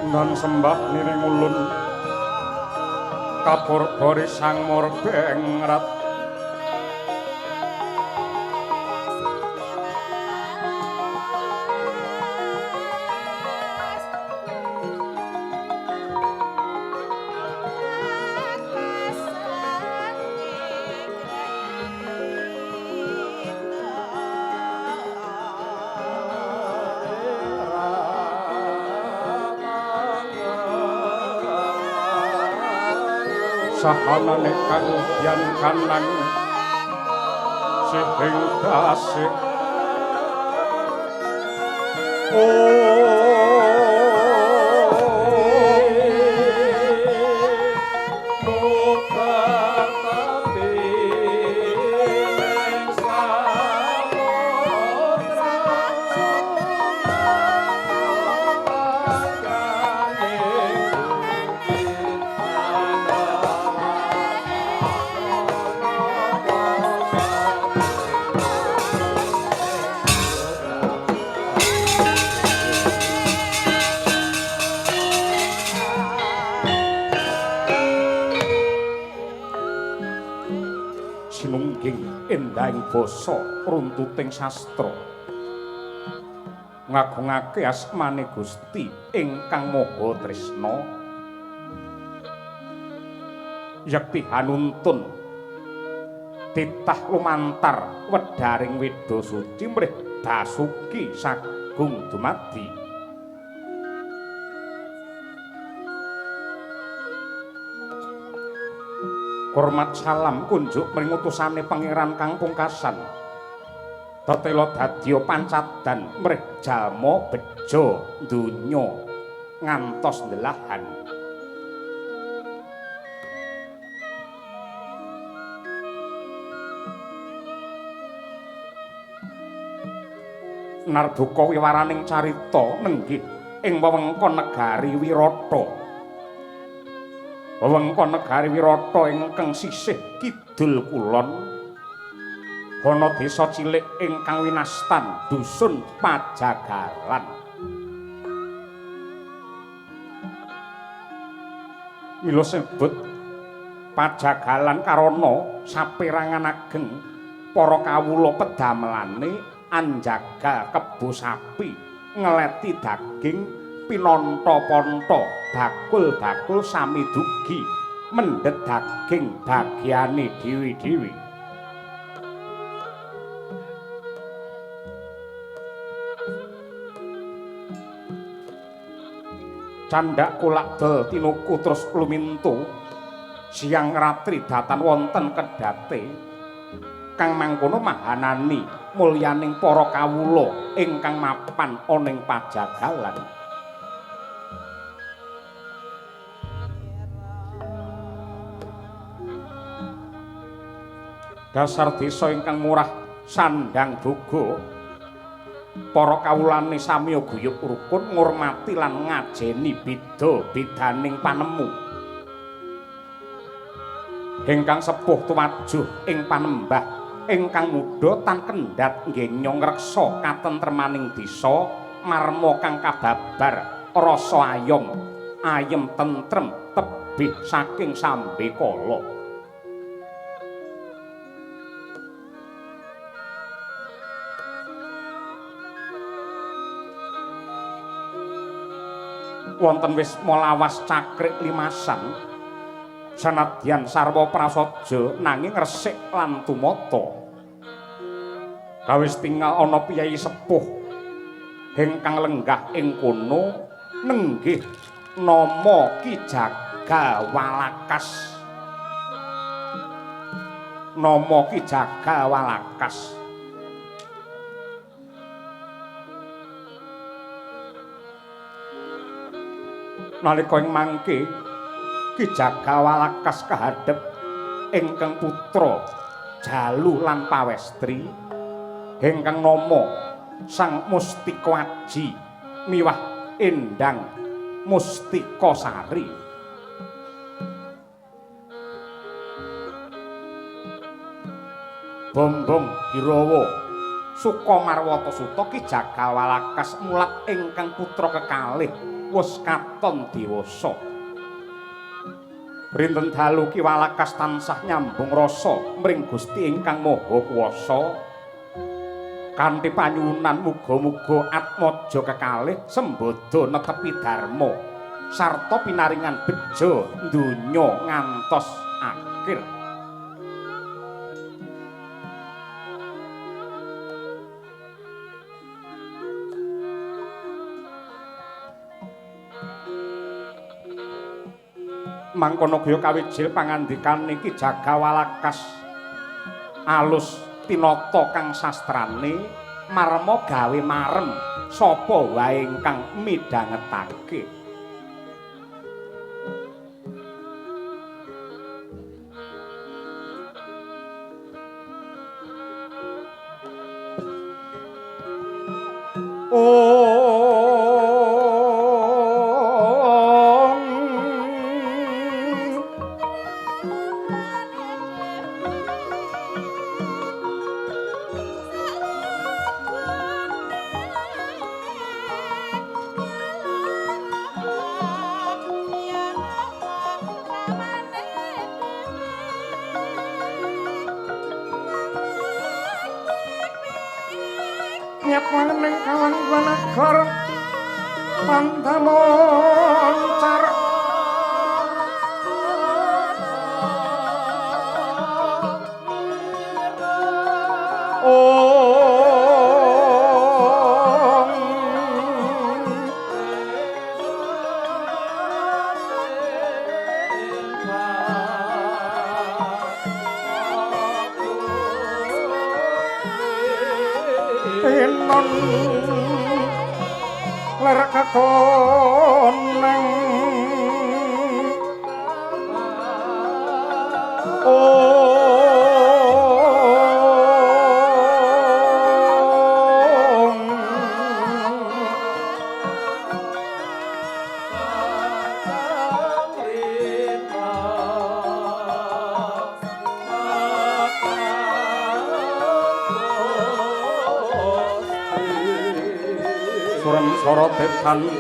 Nan sembah niring ulun kapur sang murbengrat. Sahanane kang yan kanang sihing dasik endahing basa runtuting sastra ngagungake asmane Gusti ingkang Maha Tresna yekti hanuntun titah lumantar wedharing weda suci mrih Basuki sagung dumadi. Hormat salam kunjuk mring utusane pangeran kang pungkasan. Tetela dadya pancadan mrih jalma beja donya ngantos ndelahan. Narbuka wiwaraning carita nenggih ing wewengkon negari Wirata. Wewengkon negari Wirata ingkang sisih kidul kulon ana desa cilik ingkang winastan dusun Pajagalan. Mila sebut Pajagalan karana saperangan ageng para kawula pedamelane anjagal kebo sapi ngeleti daging pinonto-ponto bakul-bakul sami dugi mendhet daging bagiane dewi-dewi. Candhak kulak dol tinuku terus lumintu siang ratri datan wonten kedhate kang mangkono mahanani mulyaning para kawula ingkang mapan ana ing Pajagalan. Dasar desa ingkang murah sandang boga, para kawulane samiya guyub rukun ngurmati lan ngajeni beda-bedaning panemu. Ingkang sepuh tuwajuh ing panembah, ingkang muda tan kendhat nggenyong reksa katentremaning desa, marma kang kababar rasa ayom, ayem tentrem tebih saking sambekala. Wonten wisma lawas cakrik limasan sanadyan sarwa prasaja nanging resik lan tumata. Kawis tingal ana piyayi sepuh ingkang lenggah ing kono nenggih nama Ki Jagal Walakas. Nama Ki Jagal Walakas. Nalika ing mangke Ki Jagal Walakas kahadhep ingkang putra Jalu lan pawestri ingkang nama Sang Mustika Aji miwah Endang Mustika Sari. Bombong Birawa Sukamarwata Suta Ki Jagal Walakas mulat ingkang putra kekalih wis katon dewasa. Rinten dalu Ki Walakas tansah nyambung rasa mring Gusti ingkang Maha Kuwasa. Kanthi panyuwunan muga-muga atmaja kekalih sembada netepi dharma sarta pinaringan beja donya ngantos akhir. Mangkono gaya kawijil pangandikane Ki Jaga Walakas alus tinata kang sastrane marma gawe marem sapa wae ingkang midhangetake.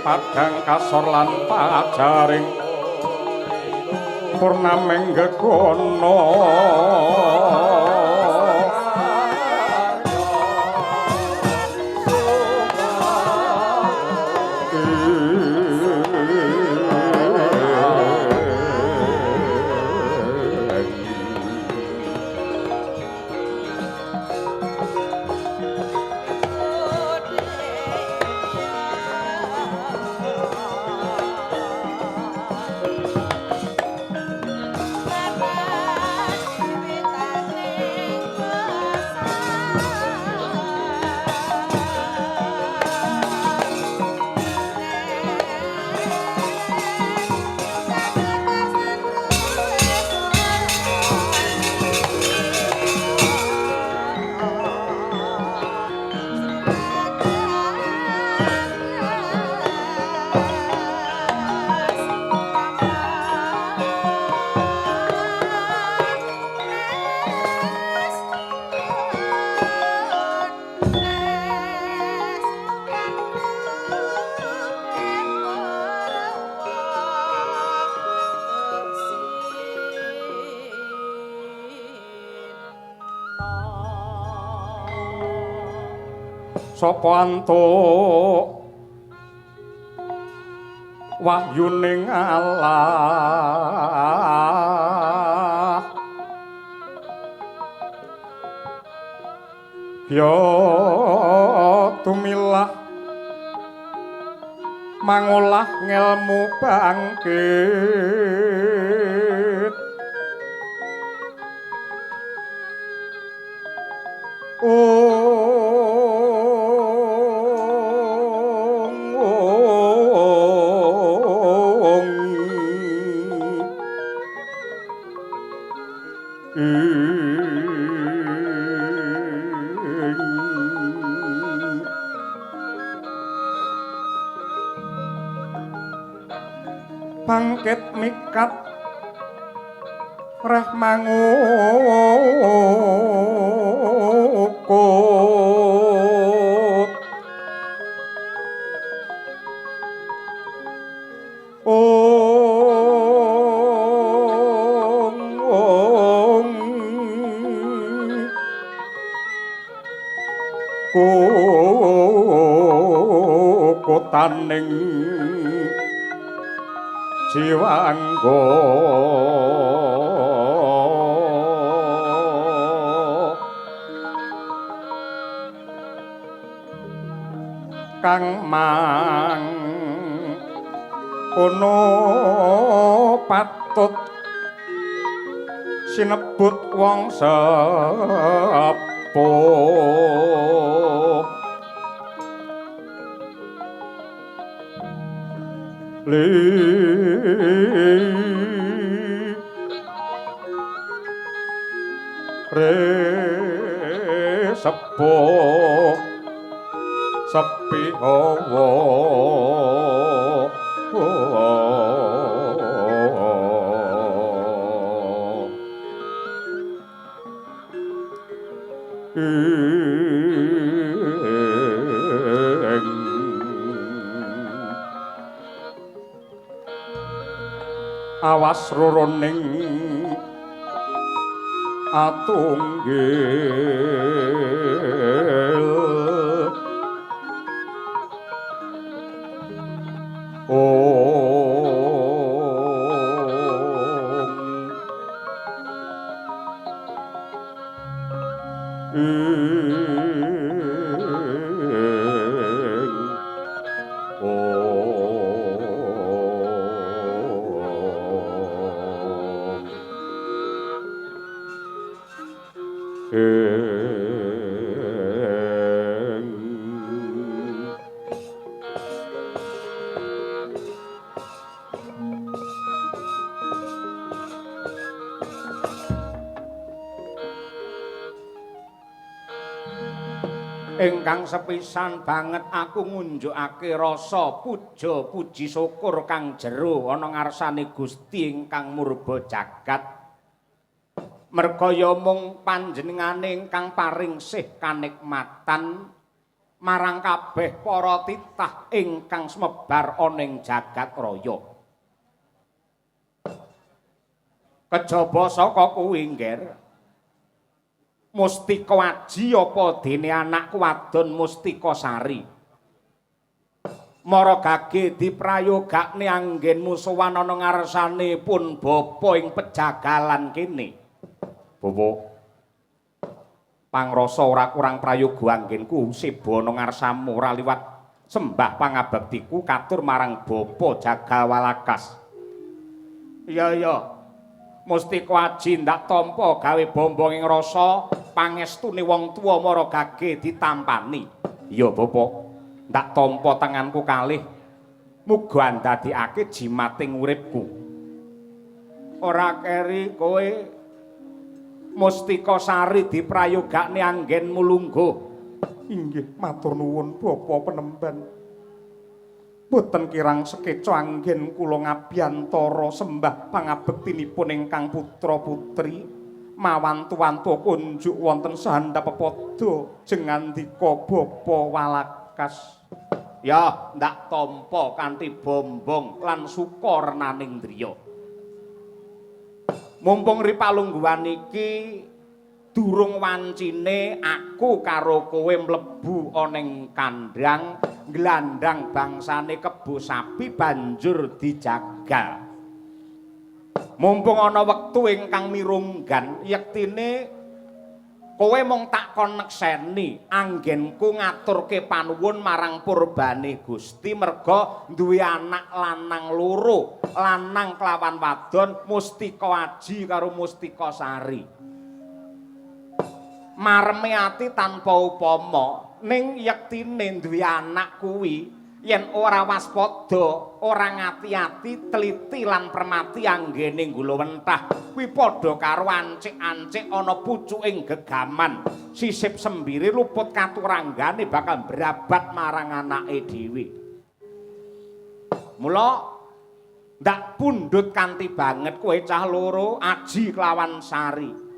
Padang kasor lan pajaring purnaming gegono. Sapa antuk wahyuning Allah ya tumilah mangolah ngelmu bangkit. Bangkit mikat reh mangukut Kukutaning jiwangga kang mang kono patut sinebut wong sepuh. Li re sepuh sepi hawa awas roroning atunggil ong Ingkang sepisan banget aku ngunjukake rasa puja puji syukur kang jero ana ngarsane Gusti ingkang murba jagat. Merga ya mung panjenengane ingkang paring sih kanikmatan marang kabeh para titah ingkang sumebar ana ing jagat raya. Kejaba saka kuwi, Ngger, Mustika Aji apa dene anakku wadon Mustika Sari. Mara gage diprayogakne anggenmu sowan ana ngarsane pun bapa ing pejagalan kene. Bapa, pangrasa ora kurang prayoga anggenku seba ana ngarsamu ora liwat sembah pangabektiku katur marang bapa Jagal Walakas. Iya iya. Mustika Aji ndak tampa gawe bombong ing rasa pangestune wong tuwa mara gage ditampani. Iya bapa, ndak tampa tanganku kalih muga andadekake jimating uripku. Ora keri kowe Mustika Sari diprayogakne anggenmu lungguh. Inggih, matur nuwun bapa penemban. Boten kirang sekeca anggen kula ngabiyantara sembah pangabektinipun ingkang putra-putri mawantu-wantu kunjuk wonten sahandap pepada jengandika bapa Walakas. Ya, ndak tampa kanthi bombong lan suka renaning driya. Mumpung ripalungguhan iki durung wancine aku karo kowe mlebu ana ing kandhang nglandang bangsane kebo sapi banjur dijagal. Mumpung ana wektu ingkang mirunggan, yektine kowe mung tak kon nekseni anggenku ngaturke panuwun marang purbane Gusti merga duwe anak lanang loro, lanang kelawan wadon, Mustika Aji karo Mustika Sari. Mareme ati tanpa upama, ning yektine duwe anak kuwi yen ora waspada, ora ngati-ati, teliti lan permati anggene nggulawentah kuwi padha karo ancik-ancik ana pucuking gegaman. Sisip sembire luput katuranggane bakal brabat marang anake dhewe. Mula ndak pundhut kanthi banget kowe cah loro, Aji kelawan Sari.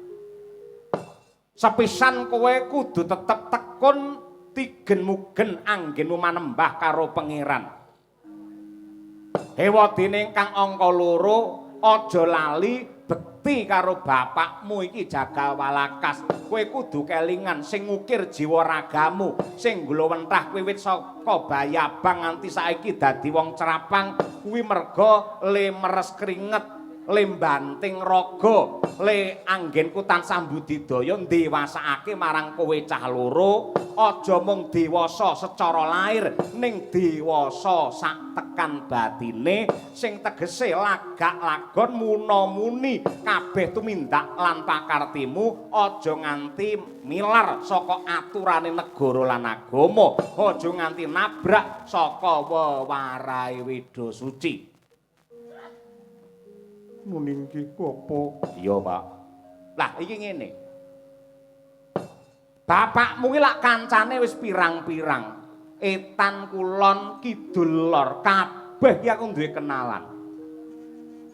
Sepisan kowe kudu tetep tekun tigen mugen anggenmu manembah karo pangeran. Hewadene ingkang angka loro, aja lali Bekti karo bapakmu iki Jagal Walakas. Kowe kudu kelingan sing ngukir jiwa ragamu, sing nglowentah wiwit saka bayabang nganti saiki dadi wong cerapang kuwi merga le meres kringet, le mbanting raga, le anggenku tansah budidaya ndewasakake marang kowe cah loro. Aja mung dewasa secara lahir, ning dewasa sak tekan batine, sing tegese lagak lagon muna-muni kabeh tumindak lan pakartimu aja nganti milar saka aturane negara lan agama, aja nganti nabrak saka wewarahe Weda Suci. Muni nggih, Bapak. Iya, Pak. Lah iki ngene. Bapakmu ki lak kancane wis pirang-pirang. Etan, kulon, kidul, lor, kabeh ki aku duwe kenalan.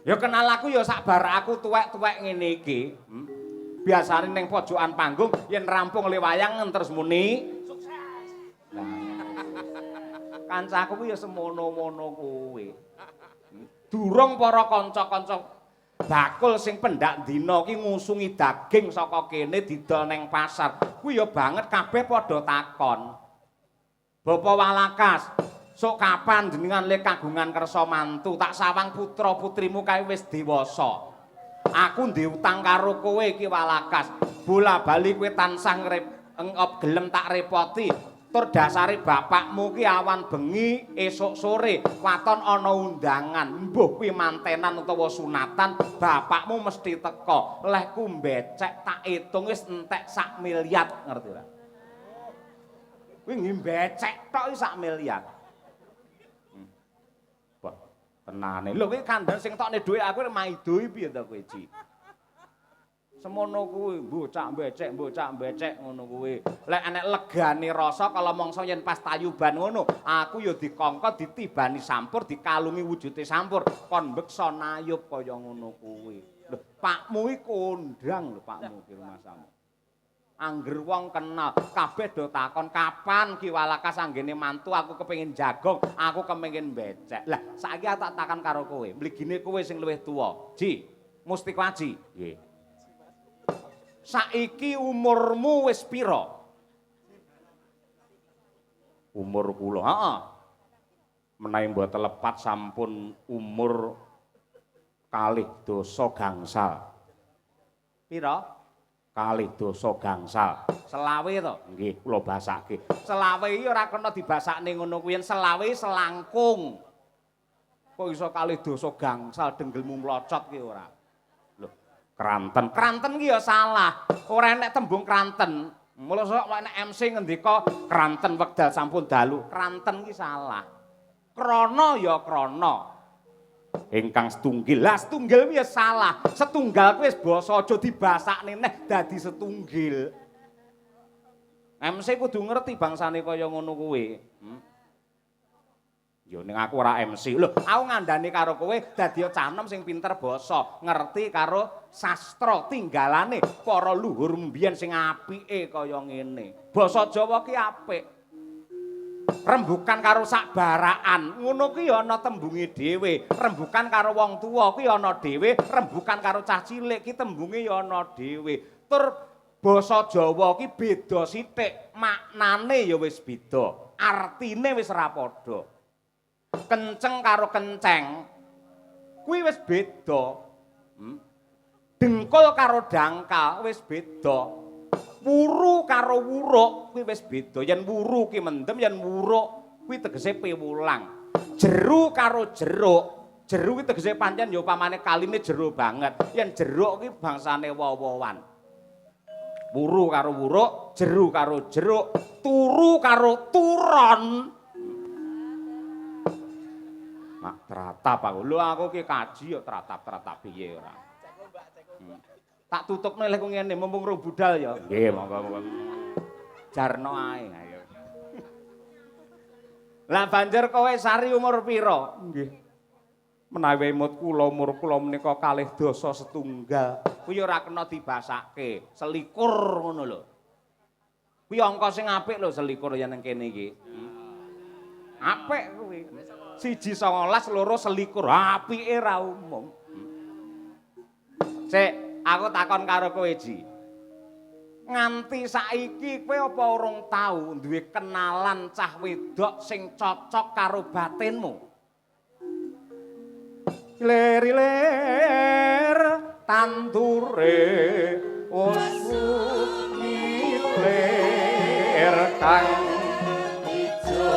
Ya kenal aku ya sak bar aku tuwek-tuwek ngene iki. Biasane ning pojokan panggung yen rampung le wayang terus muni sukses. Lah kancaku ku ya semono-mono kuwi. Durung para kanca-kanca bakul sing pendak dina ki ngusungi daging saka kene didol neng pasar. Kuwi ya banget kabeh padha takon. Bapak Walakas, sok kapan jenengan le kagungan kersa mantu, tak sawang putra-putrimu kae wis dewasa. Aku ndek utang karo kowe iki Walakas. Bola-bali kowe tansah ngrep gelem tak repoti. Tur dasare bapakmu ki awan bengi esuk sore waton ana undangan, mbuh kuwi mantenan utawa sunatan, bapakmu mesti teka. Lehku mbecek tak itung wis entek sak miliar, ngerti ora? Kuwi nggih mbecek tok iki sak miliar. Wah, tenane. Lho kuwi kandhan sing tokne dhuwit aku maido piye to kowe, Ji? Semono kuwi, bocah mbecek ngono kuwi. Lek enek legane rasa kala mangsa yen pas tayuban ngono, aku ya dikongkon ditibani sampur, dikalungi wujude sampur, kon mbeksa nayub kaya ngono kuwi. Lho, pakmu iki kondang lho pakmu ki rumasamu. Angger wong kenal, kabeh do takon kapan Ki Walakas anggene mantu, aku kepengin jagong, aku kepengin becek. Lah, saiki aku tak takon karo kowe, mligine kowe sing luwih tuwa. Ji, Mustika Aji. Nggih. Saiki umurmu wis pira? Umur kula, heeh. Menawi mboten lepat sampun umur 12 gangsal. Pira? 12 gangsal. Selawe to? Nggih, kula basake. Selawe iki ora kena dibasakne ngono kuwi, yen selawe selangkung. Kok iso 12 gangsal denggelmu mlocot ki ora? Lho, kranten. Kranten ki ya salah. Ora enek tembung kranten. Mula sok nek MC ngendika kranten wekdal sampun dalu, kranten ki salah. Krana ya krana. Ingkang setunggil. Lah setunggil kuwi ya salah. Setunggal kuwi wis basa, aja dibasakne neh dadi setunggil. MC kudu ngerti bangsane kaya ngono kuwi. Yo ning aku ora MC. Lho, aku ngandani karo kowe dadi cah nom sing pinter basa, ngerti karo sastra tinggalane para luhur mbiyen sing apike kaya ngene. Basa Jawa ki apik. Rembukan karo sak baraan, ngono kuwi ana tembunge dhewe. Rembukan karo wong tuwa kuwi ana dhewe, rembukan karo cah cilik ki tembunge ya ana dhewe. Tur basa Jawa ki beda sithik, maknane ya wis beda, artine wis ora padha. Kenceng karo kenceng kuwi wis beda. Dengkul karo dangkal wis beda. Wuru karo wuruk kuwi wis beda. Yen wuru ki mendem, yen wuruk kuwi tegese piwulang. Jeru karo jeruk, jeru kuwi tegese pancen ya upamane kaline jero banget. Yen jeruk kuwi bangsane woh-wohan. Wuru karo wuruk, jeru karo jeruk, turu karo turon. Mak tratap aku. Lho aku ki kaji ya tratap-tratap piye ora. Tak tutupne lek ngene mumpung rung budal ya. Nggih, monggo-monggo. Jarno ae ayo. Lah banjur kowe Sari umur pira? Nggih. Menawi emut kula umur kula menika 12 setunggal. Kuwi ora kena dibasake, selikur ngono lho. Kuwi angka sing apik lho selikur yen nang kene iki. Apik kuwi. 1 19 2 selikur, apike ra umum. Sik, aku takon karo kowe, Ji. Nganti saiki kowe apa urung tau duwe kenalan cah wedok sing cocok karo batinmu? Lir-lir tandure wis milir kang ijo.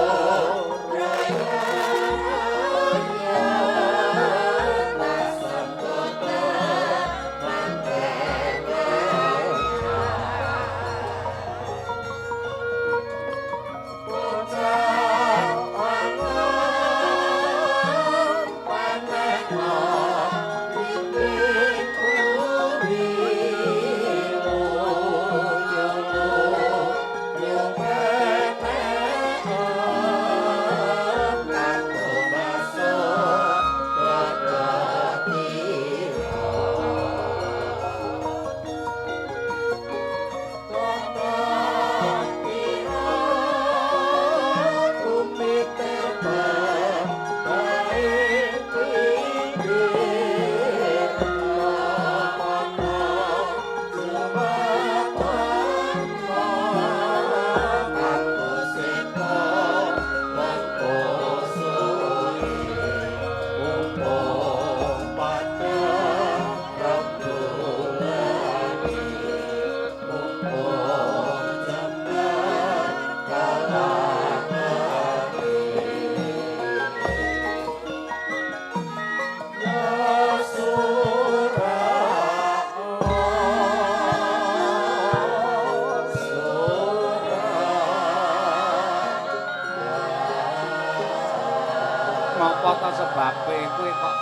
Ngopo ta sebabe kowe kok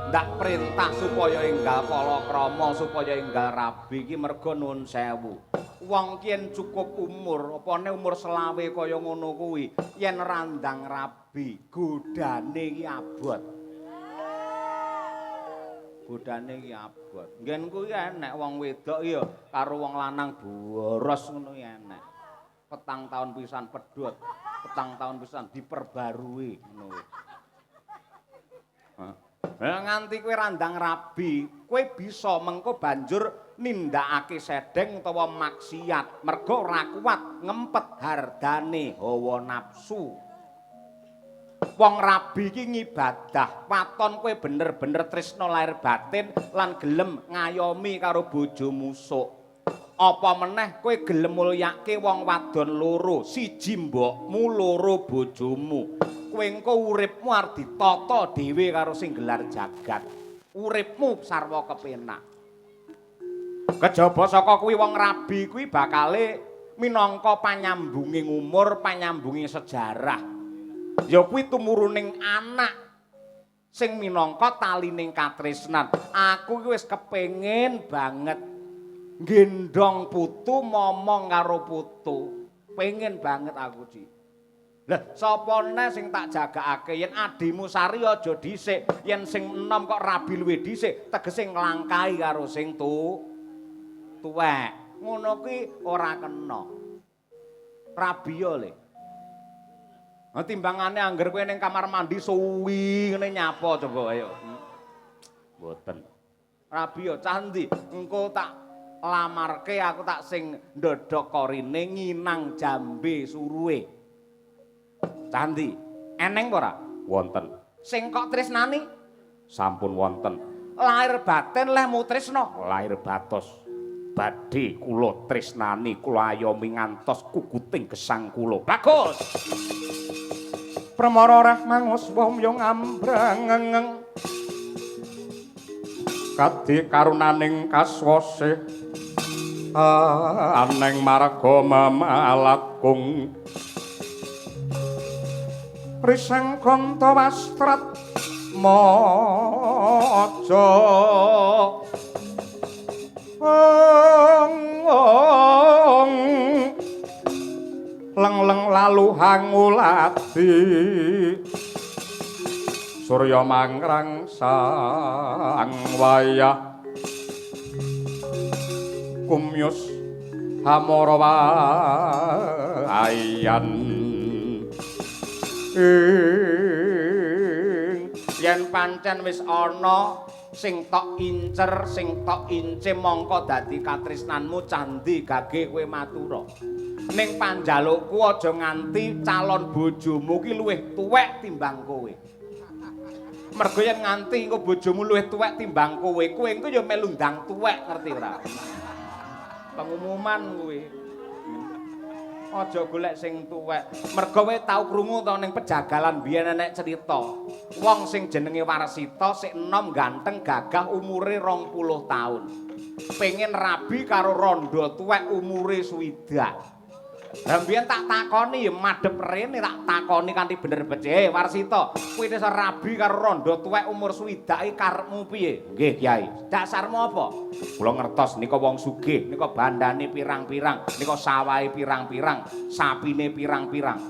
ndak perintah supaya enggal palakrama, supaya enggal rabi iki merga nuwun sewu. Wong ki yen cukup umur, apane umur 25 kaya ngono kuwi, yen randang rabi, godane iki abot. Godane iki abot. Nggen kuwi enek wong wedok ya karo wong lanang boros ngono iki enek. Petang tahun pisan pedhot, petang tahun pisan diperbarui ngono kuwi. Lah nganti kowe randang rabi, kowe bisa mengko banjur nindakake sedeng utawa maksiat, mergo ora kuat ngempet hardane hawa nafsu. Wong rabi iki ngibadah, waton kowe bener-bener tresna lahir batin lan gelem ngayomi karo bojomu sok. Apa meneh kowe gelem mulyake wong wadon loro, siji mbokmu, loro bojomu. Kowe engko uripmu arep ditata dhewe karo sing gelar jagat. Uripmu sarwa kepenak. Kejaba saka kuwi wong rabi kuwi bakale minangka panyambunging umur, panyambunging sejarah. Ya kuwi tumuruning anak sing minangka talining katresnan. Aku iki wis kepengin banget nggendong putu, momong karo putu. Pengen banget aku, Ci. Lah, sapa neh sing tak jagakake yen adimu Sari aja dhisik, yen sing enom kok rabi luwih dhisik, tegese nglangkahi karo sing tuwek. Ngono kuwi ora kena. Rabi yo le. Nah, timbangane angger kowe ning kamar mandi suwi ngene nyapa coba ayo. Mboten. Rabi yo cah endi? Engko tak lamarke aku tak sing ndodhok korine nginang jambe suruhe. Candi, eneng apa ora? Wonten. Sing kok tresnani? Sampun wonten. Lahir batin lehmu tresna? Lahir batos. Badhe kula tresnani, kula ayomi ngantos kukuting gesang kula. Bagus. Permara reh mangus wong yo ngambrang. Kadi karunaning kaswase aneng marga memalakung risang kanta wastrat maja leng-leng lalu hangulati surya mangrang sang wayah kumyus hamara wayan. Yen pancen wis ana Sing tok incer, sing tok ince mongko dadi katresnanmu candhi gage kowe matura. Ning panjalukku aja nganti calon bojomu ki luwih tuwek timbang kowe. Mergo yen nganti engko bojomu luwih tuwek timbang kowe, kowe engko ya melu ndang tuwek, ngerti ora? Pengumuman kuwi. Aja golek sing tuwek. Mergo kowe tau krungu to ning pejagalan biyen enek cerita. Wong sing jenenge Warsita sik enom ganteng gagah umure 20 taun. Pengen rabi karo rondo tuwek umure 60. Lah mbiyen tak takoni ya madhep rene tak takoni kanthi bener becik. Warsita, kowe iso rabi karo rondo tuwek umur 60 iki karepmu piye? Nggih, Kyai. Dasarmu apa? Kula ngertos nika wong sugih, nika bandane pirang-pirang, nika sawahe pirang-pirang, sapine pirang-pirang.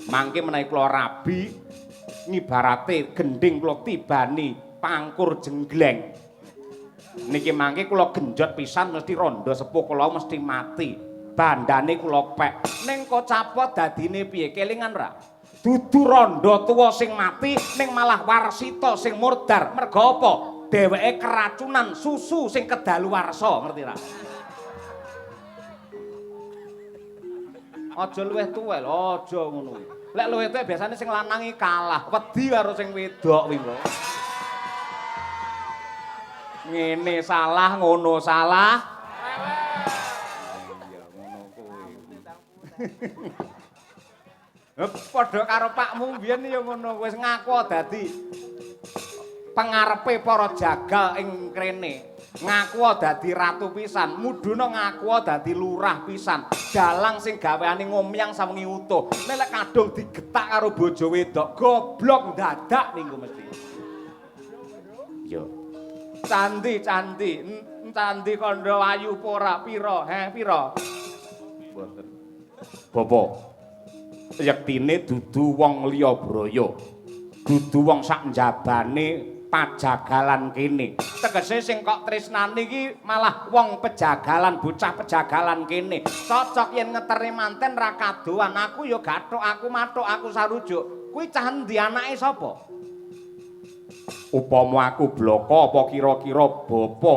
Mangke menawi kula rabi ngibarate gendhing kula tibani pangkur jenggleng. Niki mangke kula genjot pisan mesti rondo sepuh kula mesti mati. Bandane kula pek. Ning kocapa dadine piye? Kelingan ora? Dudu rondo tuwa sing mati ning malah Warsita sing murdar. Mergo apa? Dheweke keracunan susu sing kedaluwarsa, ngerti ra? Aja luwih tuwa lho, aja ngono kuwi. Lek luwih tuwek biasane sing lanang iki kalah, wedi karo sing wedok kuwi kok. Ngene salah, ngono salah. Iya, ngono kuwi. Padha karo pakmu mbiyen ya ngono, wis ngaku dadi pengarepe para jagal ing krene. Ngaku dadi ratu pisan, mudhuna ngaku dadi lurah pisan. Dalang sing gaweane ngomyang sawengi utuh. Nek lek kadung digetak karo bojo wedok, goblok dadak minggu mesti. Yo. Candi, candi, candi kandha ayu apa ora? Pira? He, pira? Mboten. Bapak, yektine dudu wong liya braya. Dudu wong sak njabane pajagalan kene. Tegese sing kok tresnani iki malah wong pejagalan, bocah pejagalan kene. Cocok yen ngeterne manten ra kadoan. Aku ya gathuk, aku mathuk, aku sarujuk. Kuwi cah endi anake sapa? Upama aku bloko apa kira-kira bapa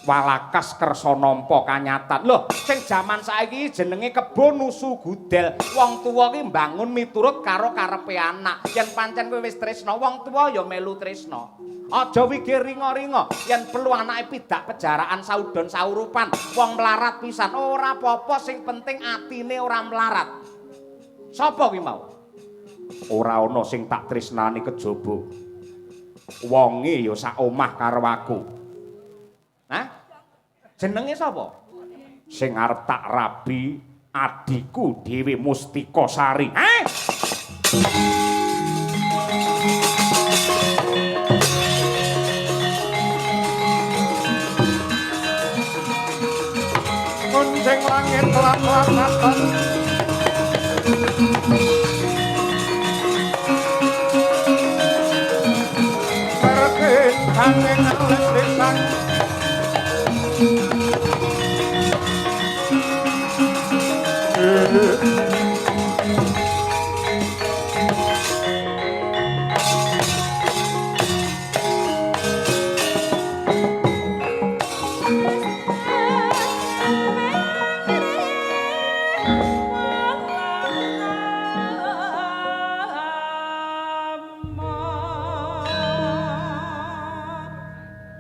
walakas kersa nampa kanyatan. Loh, sing jaman saiki jenenge kebo nusu gudel. Wong tuwa ki mbangun miturut karo karepe anak. Yen pancen kowe wis tresna, wong tuwa ya melu tresna. Aja wigir ringa-ringa. Yen perlu anake pidak pejaraan saudon saurupan, wong melarat pisan ora apa-apa, sing penting atine ora melarat. Sapa kuwi mau? Ora ana sing tak tresnani kejaba wonge ya sak omah karo aku. Hah? Jenenge sapa? Sing arep tak rabi adhiku Dewi Mustika Sari. Hah? Kuncing langit lap-lap-lapan. Perkintanging alis lisan.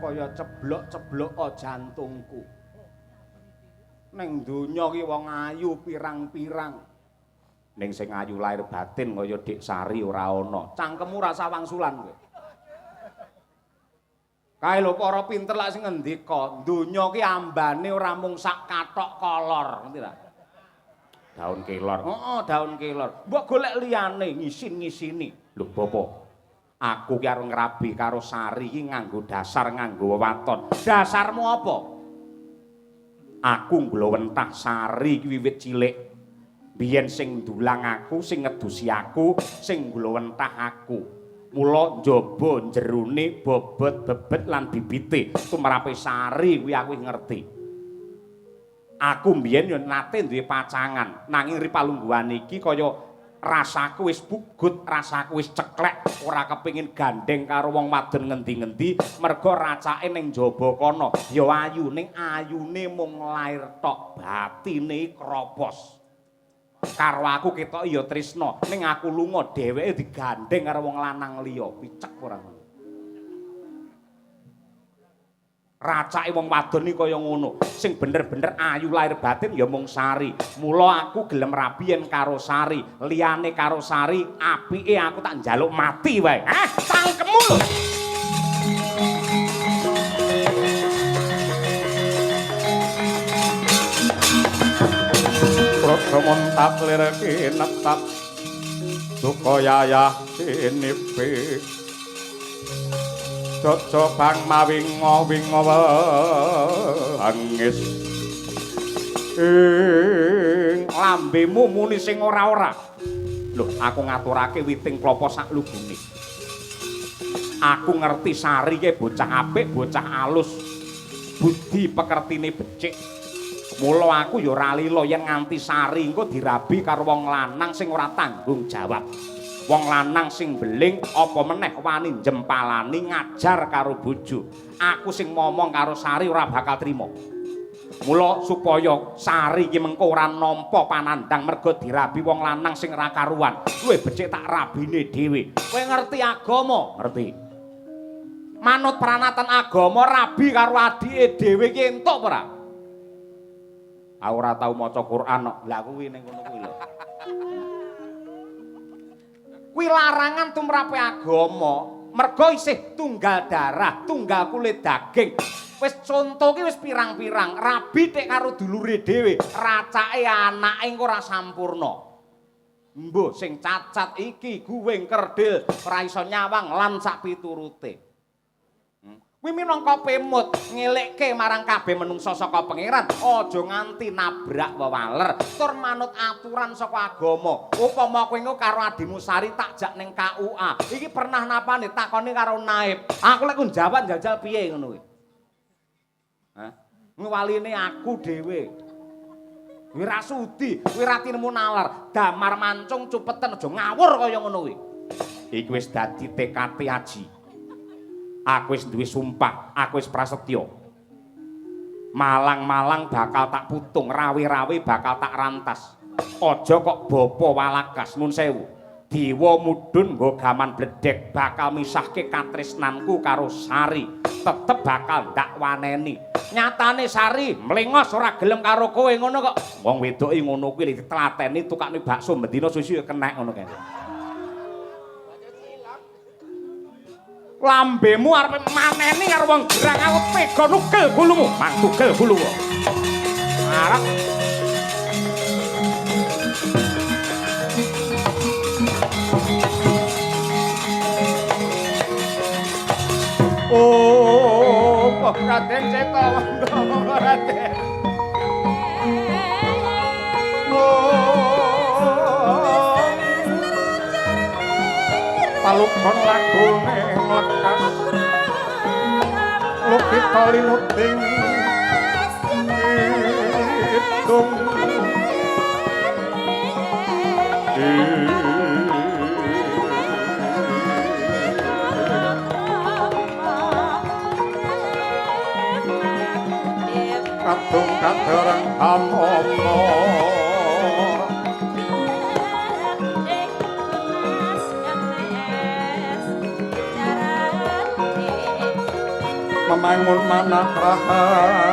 Kaya ceblok-ceblok jantungku. Ning donya ki wong ayu pirang-pirang. Ning sing ayu lahir batin kaya Dik Sari ora ana. Cangkemmu rasa wangsulan kowe. Kae lho para pinter lak sing ngendika, donya ki ambane ora mung sak kathok kolor, ngerti ra? Daun kelor. Heeh, daun kelor. Mbok golek liyane ngisin-ngisini. Lho bapak, aku ki arep ngrabi karo Sari iki nganggo dasar, nganggo wewaton. Dasarmu apa? Aku nglowentah Sari ki wiwit cilik. Biyen sing ndulang aku, sing ngedusi aku, sing nglowentah aku. Mula njaba jerone bobot bebet lan bibite tumrape Sari kuwi aku ngerti. Aku mbiyen yo nate duwe pacangan, nanging ri palungguhan iki kaya Rasaku wis pugut, rasaku wis ceklek, ora kepengin gandeng karo wong wadon ngendi-ngendi, merga racake ning jaba kono ya ayu, ning ayune mung lair tok, batine kropos. Karo aku ketok ya tresna, ning aku lunga dheweke digandeng karo wong lanang liya, picek ora ngono. Racake wong wadon iki kaya ngono, sing bener-bener ayu lahir batin ya mung Sari. Mula aku gelem rabi yen karo Sari, liyane karo Sari apike aku tak njaluk mati wae. Ah, cangkemmu lho. Praja montat lir kinetap duka yayah sinipi. Jojo bang mawingo wingo wangis. Ing lambemu muni sing ora-ora. Lho, aku ngaturake witing klapa sak lugune. Aku ngerti Sari ki bocah apik, bocah alus. Budi pekertine becik. Mula aku ya ora lila yen nganti Sari engko dirabi karo wong lanang sing ora tanggung jawab. Wong lanang sing beling apa meneh wani jempalani ngajar karo bojo. Aku sing momong karo Sari ora bakal trima. Mula supaya Sari iki mengko ora nampa panandhang merga dirabi wong lanang sing ora karuan. Luwih becik tak rabine dhewe. Kowe ngerti agama? Ngerti. Manut pranatan agama rabi karo adike dhewe iki entuk apa ora? Aku ora tau maca Quran kok. Lah kuwi ning kono kuwi lho. Kuwi larangan tumrape agama, merga isih tunggal darah, tunggal kulit daging. Wis conto ki wis pirang-pirang, rabi tek karo dulure dhewe, racake anake engko ora sampurna. Mbuh sing cacat iki guwing kerdil, ora iso nyawang lan sak piturute. Kuwi minangka pemut ngelekke marang kabeh menungsa saka pangeran, aja nganti nabrak wewaler tur manut aturan saka agama. Upama kowe engko karo adimu Sari tak jak ning KUA. Iki pernah napane takoni karo naib. Aku lek ku jawab njajal piye ngono kuwi. Hah? Ngwaline aku dhewe. Kuwi ra sudi, kuwi ra tinemu nalar. Damar mancung cupeten aja ngawur kaya ngono kuwi. Iki wis dadi tekate aji. Aku wis duwe sumpah, aku wis prasetya. Malang-malang bakal tak putung, rawe-rawe bakal tak rantas. Aja kok bapa walakas, nun sewu. Dewa mudhun nggo gaman bledhek bakal misahke katresnanku karo Sari. Tetep bakal ndak waneni. Nyatane Sari mlengos ora gelem karo kowe ngono kok. Wong wedoke ngono kuwi ditelateni tukakne bakso bendina susu ya kenek ngono kae. Lambemu arep maneni karo wong gerang aku tega nugel gulumu, mang tugel gulumu. Arep Oh, Raden Ceta monggo Raden. Palukon lagune nglekas lukita linuting kidung kadung kadereng amomo. Memangun manah rahayu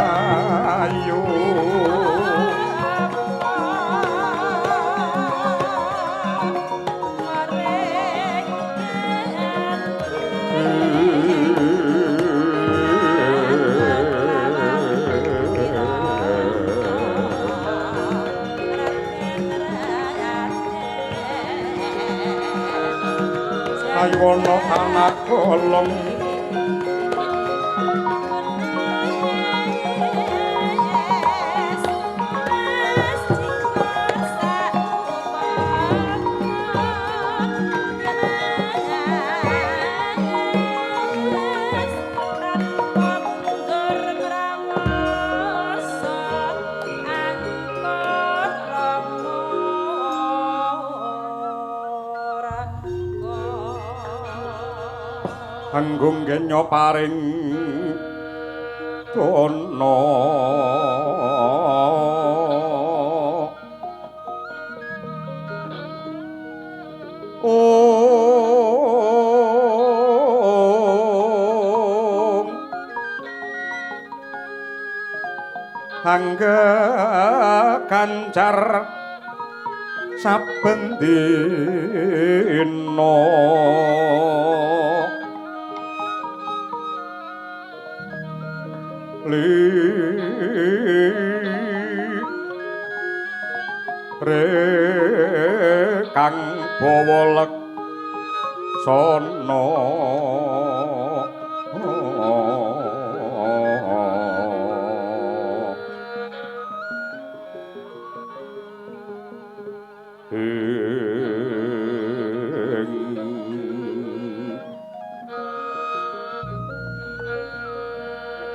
Aywono anak golong Anggung genyo paring dono Om Angga kancar saben dina li re kang bawa leksana.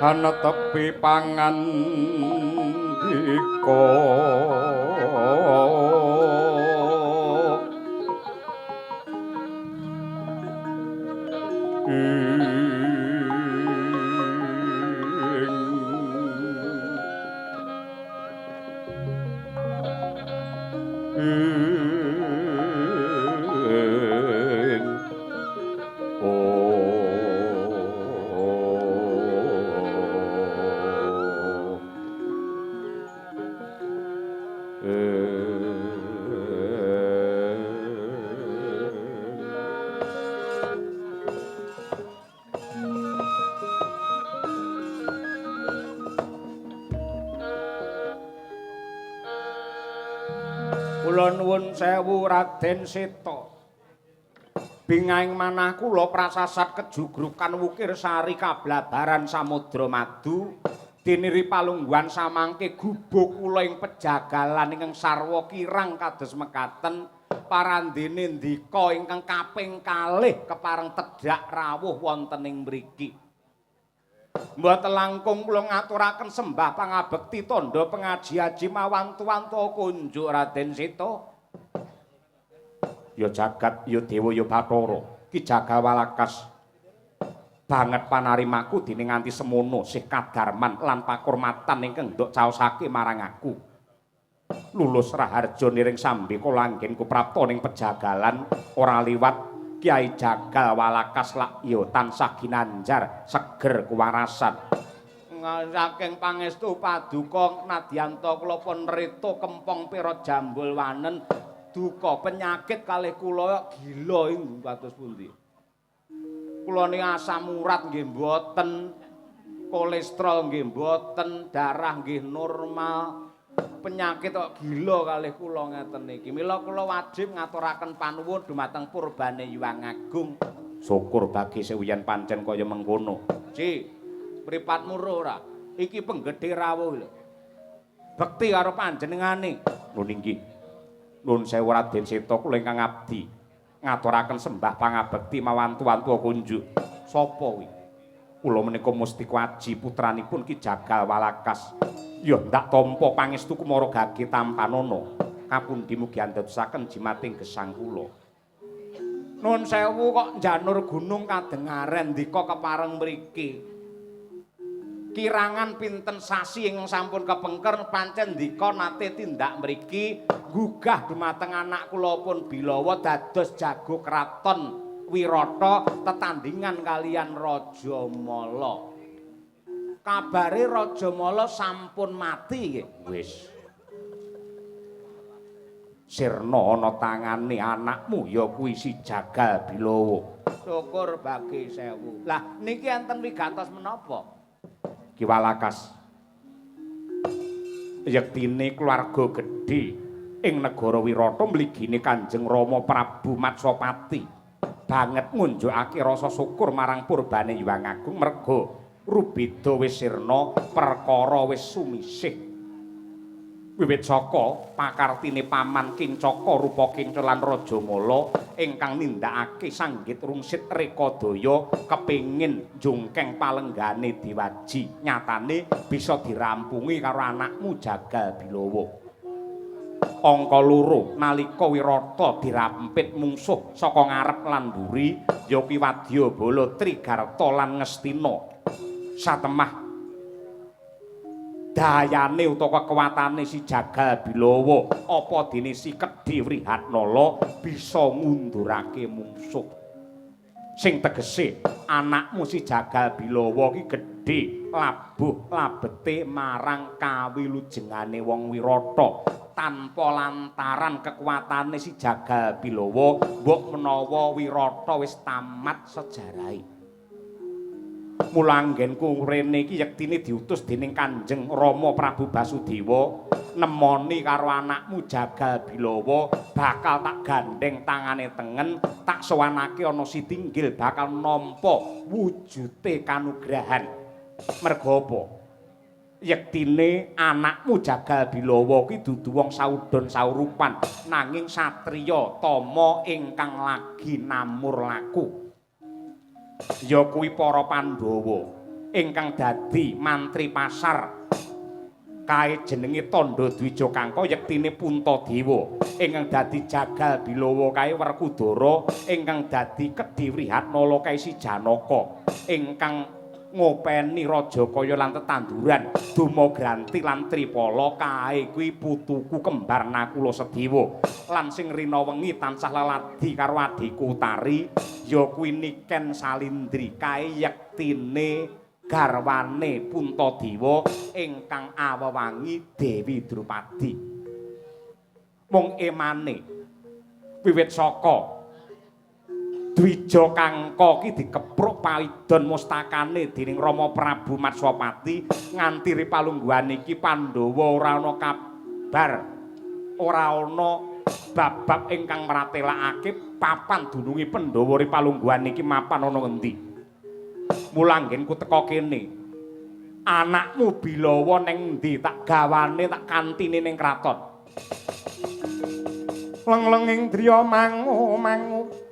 Ana tepi pangandika Kula nuwun sewu Raden Seta. Bingahing manah kula prasasat kejugrukan wukir sari kablabaran samudra madu diniri palungguhan samangke gubuk kula ing pejagalan ingkang sarwa kirang kados mekaten parandene ndika ingkang kaping kalih kepareng tedhak rawuh wonten ing mriki. Mboten langkung kula ngaturaken sembah pangabekti tandha pengaji-aji mawantu-wantu kunjuk Raden Seta. Ya jagat, ya dewa, ya bathara, Ki Jagal Walakas. Banget panarimaku dene nganti semono sih kadarman lan pakurmatan ingkang nduk caosake marang aku. Lulus raharja niring sambi kula anggenku prapta ning pejagalan ora liwat Kyai Jagal Walakas lak ya tansah ginanjar seger kuwarasan. Saking pangestu paduka nadyanta kula pun rita kempong pira jambul wanen duka penyakit kalih kula gila ing kados pundi. Kula ning asam urat nggih mboten, kolesterol nggih mboten, darah nggih normal. Penyakit kok gila kalih kula ngeten iki. Mila kula wajib ngaturaken panuwun dumateng purbane Hyang Agung. Syukur bagi sewu yen pancen kaya mengkono. Ji, mripatmu ro ora? Iki penggedhe rawuh lho. Bekti karo panjenengane. Nun inggih. Nun sewu Raden Seta kula ingkang abdi ngaturaken sembah pangabekti mawantu-wantu kunjuk. Sapa kuwi? Kula menika Mustika Aji putranipun Ki Jagal Walakas. Ya ndak tampa pangestu kumara gage tampanana. Kapundi mugi andadosaken jimating gesang kula. Nun sewu kok njanur gunung kadengaren ndika kepareng mriki. Kirangan pinten sasi ingkang sampun kepengker pancen ndika nate tindak mriki gugah dumateng anak kula pun Bilawa dados jago kraton Wirata tetandingan kalian Raja Mala. Kabare Raja Mala sampun mati nggih. Wis. Sirna ana tangane anakmu ya kuwi si Jagal Bilawa. Syukur bagi sewu. Lah niki enten wigatos menapa? Ki Walakas. Yektine keluarga gedhe ing negara Wirata mligine Kanjeng Rama Prabu Matsapati. Banget ngunjukake rasa syukur marang purbane Hyang Agung merga rubeda wis sirna, perkara wis sumisih. Wiwit saka pakartine paman Kincaka rupa Kinca lan Raja Mala ingkang nindakake sanggit rungsit rekadaya kepengin njungkeng palenggane Dewaji, nyatane bisa dirampungi karo anakmu Jagal Bilawa. Angka 2 nalika Wirata dirampit mungsuh saka ngarep lan mburi ya kuwi Wadyabala Trigarta lan Ngastina. Satemah dayane utawa kekuatane si Jagal Bilawa apa dene si Kedhi Wrihatnala bisa ngundurake mungsuh. Sing tegese anakmu si Jagal Bilawa ki gedhe labuh labete marang kawilujengane wong Wirata. Tanpa lantaran kekuatane si Jagal Bilawa mbok menawa Wirata wis tamat sejarahe. Mula anggenku rene iki yektine diutus dening Kanjeng Rama Prabu Basudewa nemoni karo anakmu Jagal Bilawa bakal tak gandeng tangane tengen tak sowanake ana sitinggil bakal nampa wujute kanugrahan. Merga apa? Yektine anakmu Jagal Bilawa kuwi dudu wong saudon saurupan nanging satriya tama ingkang lagi namur laku. Ya kuwi para Pandhawa ingkang dadi mantri pasar kae jenenge Tandha Dwija Kangka yektine Puntadewa ingkang dadi Jagal Bilawa kae Werkudara ingkang dadi Kedhi Wrihatnala kae si Janaka ingkang ngopeni Rajakaya lan tetanduran Dumagranti lan Tripala kae kuwi putuku kembar Nakula Sedewa lan sing rina wengi tansah leladi karo adhiku Utari ya kuwi Niken Salindri kae yektine garwane Puntadewa ingkang awewangi Dewi Drupadi. Mung emane wiwit saka Dwija Kangka ki dikepruk paidon mustakane dening Rama Prabu Matswapati nganti ripalungguhan iki Pandhawa ora ana kabar, ora ana bab-bab ingkang mratelakake papan dununge Pandhawa ripalungguhan iki mapan ana ngendi. Mula anggenku teka kene, anakmu Bilawa ning endi tak gawane tak kantine ning kraton. Lenglenging driya mangu mangu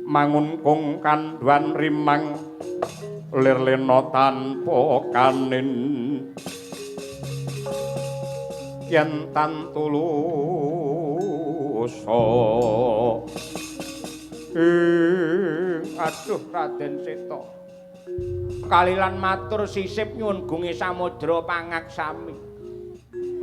mangun kung kandhuan rimang lir lena tanpa kanin yen tan tulusa. Aduh Raden Seta, kalilan matur sisip nyuwun gunge samudra pangaksami.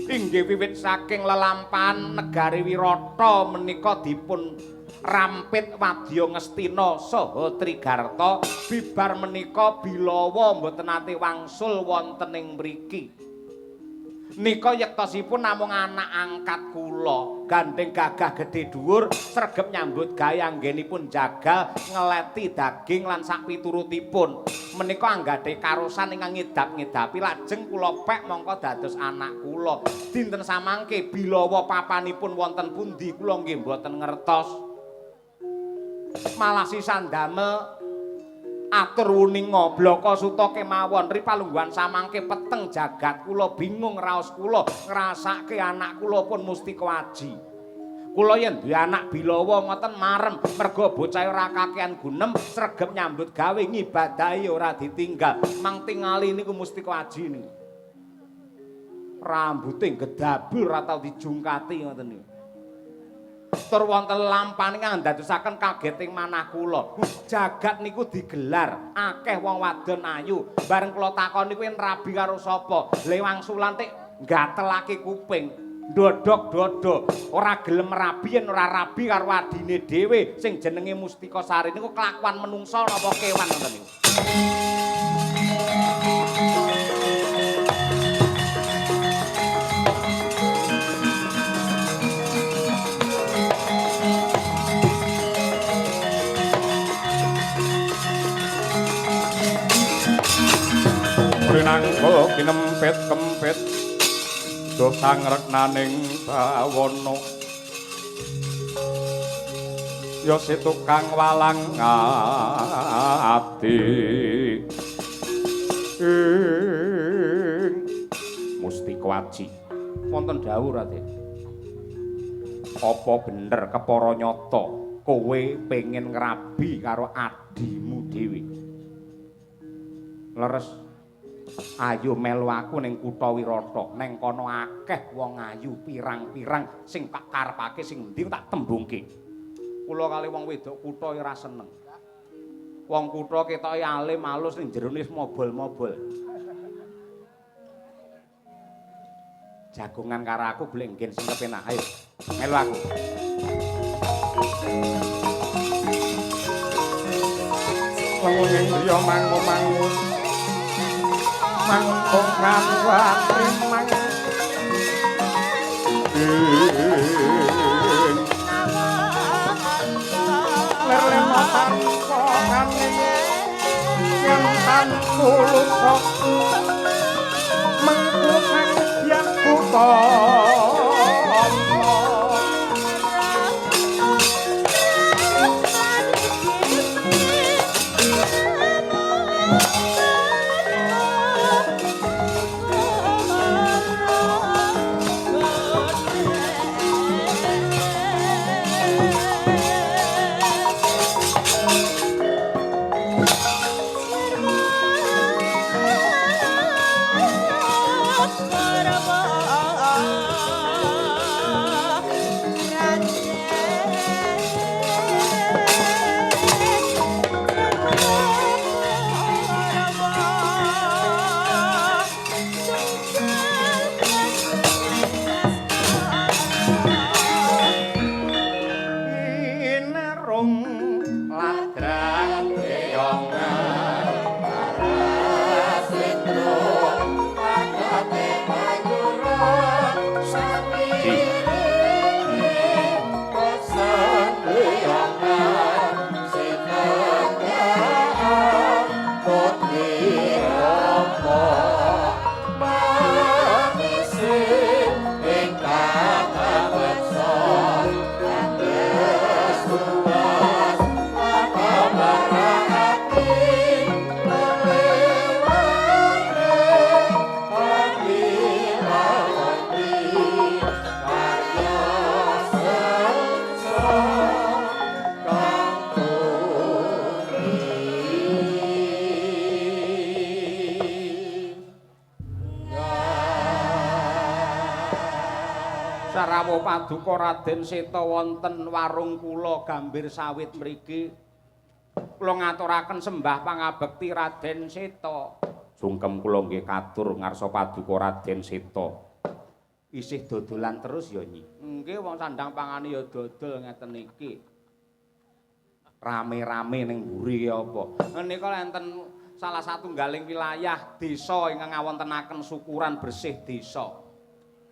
Inggih wiwit saking lelampahan negari Wirata menika dipun rampit wadya Ngastina saha Trigarta bibar menika Bilawa mboten nate wangsul wonten ing mriki. Nika yektosipun namung anak angkat kula, gandeng gagah gedhe dhuwur sregep nyambut gawe anggenipun jagal ngeleti daging lan sakpiturutipun. Menika anggadhahi karosan ingkang ngidap-ngidapi lajeng kula pek mongko dados anak kula. Dinten samangke Bilawa papanipun wonten pundi kula nggih mboten ngertos. Malah sisan damel atur wuninga blaka suta kemawon ripalungguhan samangke peteng jagat kula bingung raos kula ngrasake anak kula pun mustika aji. Kula yen duwe anak Bilawa ngoten marem merga bocah ora kakean gunem sregep nyambut gawe ngibadahi ora ditinggal. Mang tingali niku mustika aji niku. Rambute gedabul ora tau dijungkati ngoten niku. Tur wonten lampane ngandadosaken kaget ing manah kula. Jagat niku digelar akeh wong wadon ayu. Bareng kula takoni kuwi rabi karo sapa? Le wangsulan tik gatelake kuping. Ndodhok dodo ora gelem rabi yen ora rabi karo adine dhewe sing jenenge Mustika Sari niku kelakuan menungsa napa kewan ngoten niku. Rinangka kinempit kempit do sangreknaning bawana ya si tukang walang ati Mustika Aji wonten dawuh Raden. Apa bener kepara nyata kowe pengen ngrabi karo adimu dhewe? Leres. Ayo melu aku ning kutha Wirata. Neng kono akeh wong ayu pirang-pirang sing tak karepake sing endi tak tembungke. Kula kali wong wedok kutha ora seneng. Wong kutha ketoke alim alus ning jerone wis mobol-mobol. Jagongan karo aku golek nggen sing kepenak. Ayo melu aku. Wong griya mangu-mangu mangkok katriman lerlema tanpa kaning yen tan kulusa mengku yang kutha. Sarawuh paduka Raden Seta wonten warung kula Gambir Sawit mriki. Kula ngaturaken sembah pangabekti Raden Seta. Sungkem kula nggih katur ngarsa paduka Raden Seta. Isih dodolan terus ya, Nyi? Nggih, wong sandang pangane ya dodol ngeten iki. Rame-rame ning mburi ya apa? Menika enten salah satunggaling wilayah desa ingkang ngawontenaken syukuran bersih desa.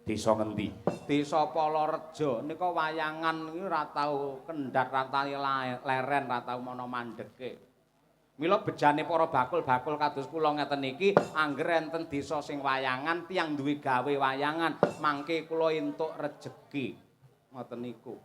Desa ngendi? Desa Polorejo. Nika wayangan iki ora tau kendhat, ora tau leren, ora tau ana mandheke. Mila bejane para bakul-bakul kados kula ngeten iki, angger enten desa sing wayangan, tiyang duwe gawe wayangan, mangke kula entuk rejeki. Ngoten niku.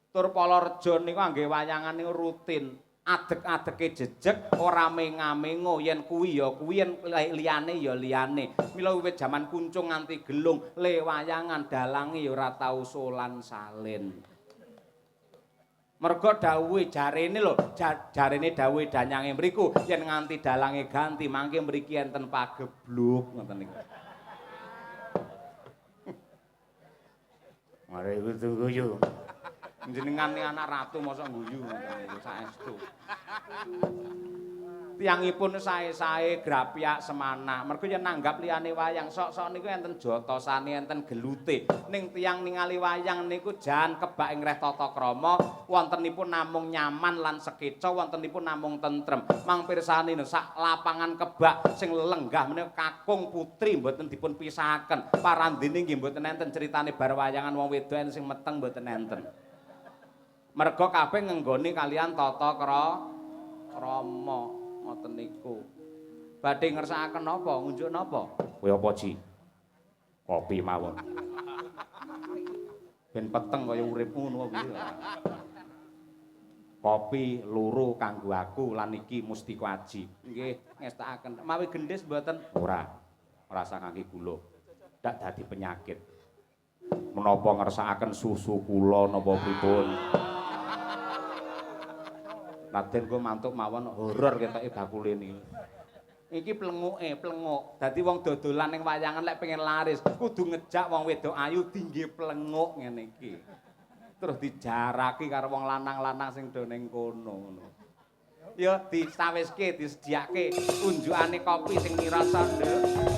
Tur Polorejo niku angge wayangan niku rutin. Adeg-adege jejeg ora menga-mengo, yen kuwi ya kuwi, yen liyane ya liyane. Mila wiwit jaman kuncung nganti gelung le wayangan dalange ya ora tau solan salin. Mergo dawuhe jarene lho, jarene dawuhe danyange mriku yen nganti dalange ganti mangke mriki enten pagebluk ngoten niku. Mare kudu guyu. Jenengan anak ratu mosok guyu ngoten niku saestu. Tiyangipun sae-sae grapyak semana. Mergo yen nanggap liyane wayang sok-sok niku enten jotosane, enten gelute. Ning tiyang ningali wayang niku jan kebak ing reh tata krama, wontenipun namung nyaman lan sekeca, wontenipun namung tentrem. Mang pirsani sak lapangan kebak sing lenggah menika kakung putri mboten dipun pisahaken. Parandene nggih mboten enten critane bar wayangan wong wedok enten sing meteng mboten enten. Mergo kabeh ngenggoni kalian tata krama ngoten niku. Badhe ngersakaken napa? Ngunjuk napa? Kowe apa, Ji? Kopi mawon. Ben peteng kaya uripmu ngono kuwi. Kopi loro kanggo aku lan iki mustika aji. Nggih, ngestakaken. Mawi gendhis mboten? Ora. Ora usah ngangge gula. Ndak dadi penyakit. Menapa ngersakaken susu kula napa pripun? Raden kok mantuk mawon horor ketoke bakule niki. Iki plenguke, plenguk. Dadi wong dodolan ning wayangan lek pengen laris, kudu ngejak wong wedok ayu dingge plenguk ngene iki. Terus dijaraki karo wong lanang-lanang sing do ning kono ngono. Ya disawiske, disediake unjukane kopi sing mirasa, Nduk.